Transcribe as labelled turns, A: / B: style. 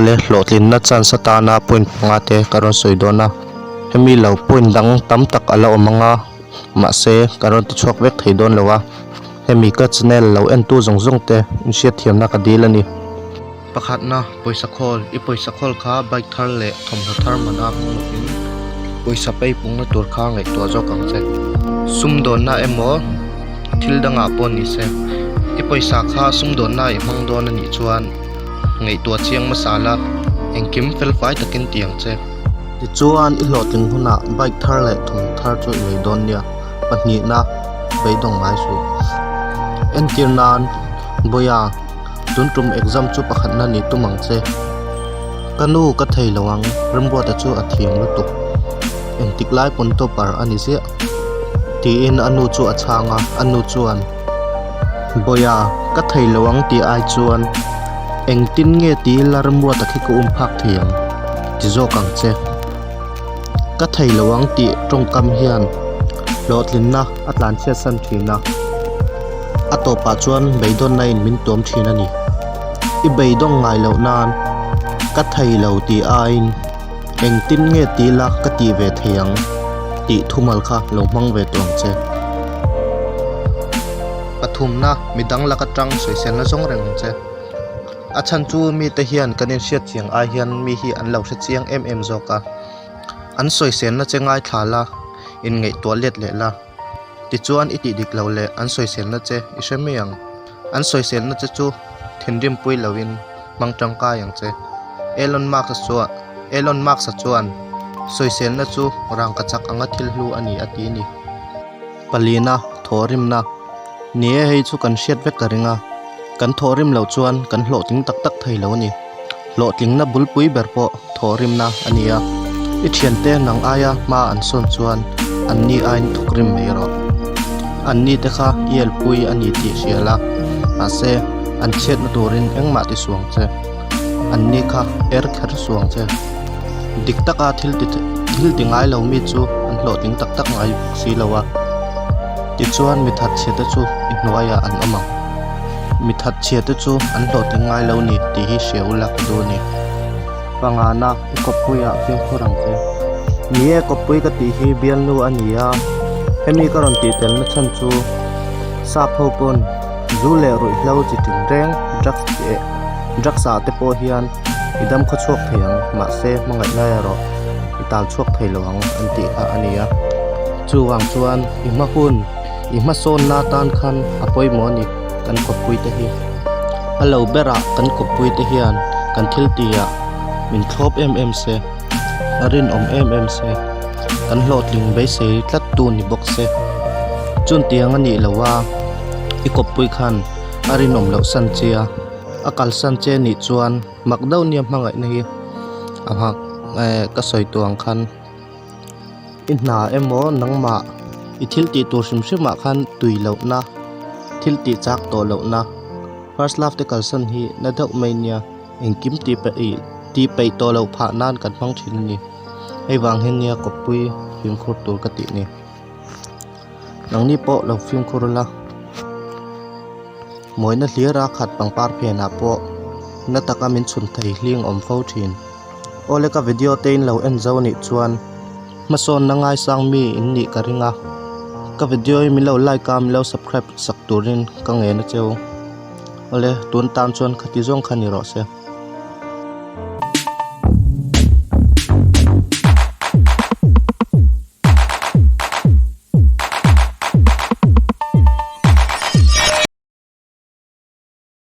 A: Awle, hlawhtlinna chance atana point panga te ka rawn sawi dawn a, hemi lo point dang tam tak a la awm ang a, mahse ka rawn ti chhuak vek thei dawn lo a, hemi ka channel lo entu zawng zawng te inhriatthiamna ka dil a ni. Pakhatna, pawisa khawl, i pawisa khawl kha bike thar leh thawmhnaw thar mana hmang lovin pawisa peipungna tur kha ngaihtuah zawk ang che. Sumdawnna emaw thil dangah pawh ni se, i pawisa kha sumdawnna i hmang dawn a nih chuan ngaihtuah chiang hmasa la, engkim felfai takin ti ang che. Tichuan, i hlawhtling hunah bike thar leh thawmhnaw thar chu i lei dawn nia. Pahnihna, beidawng ngai suh. Entir nan, Bawiha. Tun tum exam chu pakhatna ni tum ang che. Ka nu ka thei lo ang, Remruata chu a thiam lutuk. Engtik lai pawn topper a ni ziah. Tiin a nu chu a chhang a, a nu chuan, Bawiha, ka thei lo ang tih ai chuan engtin nge ti ila Remruata khi ka um phak thei ang? Ti zawk ang che. Ka thei lo ang tih tawngkam hian hlawhtlinna a tlanchhiat san thin a. A tawpah chuan beidawnna in min tuam thin a ni. I beidawng ngai loh nan ka thei lo tih aiin engtin nge ti ila ka tih ve thei ang tih thumal kha lo hmang ve tawh ang che. Pathumna, midang lak atang sawiselna zawng reng ang che. A chhan chu mite hian kan inhriat chiang ai hian mi hi an lo hre chiang em em zawk a. An sawiselna che ngaithla la, inngaihtuah let leh la. Tichuan i tih dik lo leh an sawiselna che i hre mai ang. An sawiselna che chu thinrim pui loin hmang tangkai ang che. Elon Musk-a chuan Elon Musk-a chuan sawiselna chu rangka chak anga thil hlu a ni a ti a ni. Palina, thawhrimna. Ni e, hei chu kan hriat vek ka ring a. Kan thawhrim loh chuan kan hlawhtling tak tak thei lo a ni. Hlawhtlingna bulpui ber pawh thawhrimna a ni a, i thiante nang aia hma an sawn chuan anni aiin thawkrim mai rawh. Anni te kha i elpui a ni tih hria la, mahse an chhiatna turin engmah ti suang che. Anni kha er kher suang che. Dik taka thil ti thil ti ngai lo mi chu an hlawhtling tak tak ngai bawk si lo a, tichuan mi thatchhia te chu i hnuaiah an awm ang. Mi thatchhia te chu an hlawhtling ngai lo ni tih hi hria ula ka duh a ni. Pangana, i kawppuiah fimkhur ang che. Ni e, kawppui ka tih hi bialnu a ni a, hemi ka rawn tih telna chhan chu sap ho pawn zu leh ruihhlo chi tin reng drugs leh drugs ah te pawh hian i dam khaw chhuak thei ang mahse hmangaihna erawh i tal chhuak thei lo ang an tih kha a ni a. Chuvang chuan i hma hun. I hmasawnna atan khan a pawimawh a ni kan kawppui te hi. A lo berah kan kawppui te hian kan thil tihah min thlawp em em se, a rinawm em em se, kan hlawhtling beisei tlat tu ni bawk se. Chuntiang a nih loh a, i kawppui khan a rinawm loh san che a, a kalsan che nih chuan mak deuh nia hmangaihna hi a nghak ka sawi tawh ang khan. I hna emaw nangmah i thil tih tur hrim hrim ah khan tui lohna thil tih chak tawh lohna first love te kalsan hi na deuh mai nia engkim tih peih tih peih tawh loh phah nan kan hmang thin a ni hei vang hian nia kawppui fimkhur tur ka tih ni nangni pawh lo fimkhur ula mawina hlir a khat pangpar phenah pawh na taka min chhun thei hling a awm fo thin. Awle ka video te in lo en zo anih chuan hmasawnna ngaisang mi in nih ka ring a, ka video hi min lo like a min lo subscribe sak turin ka ngen a cheu. Awle tun tan chuan khati zawng kha ni rawh se.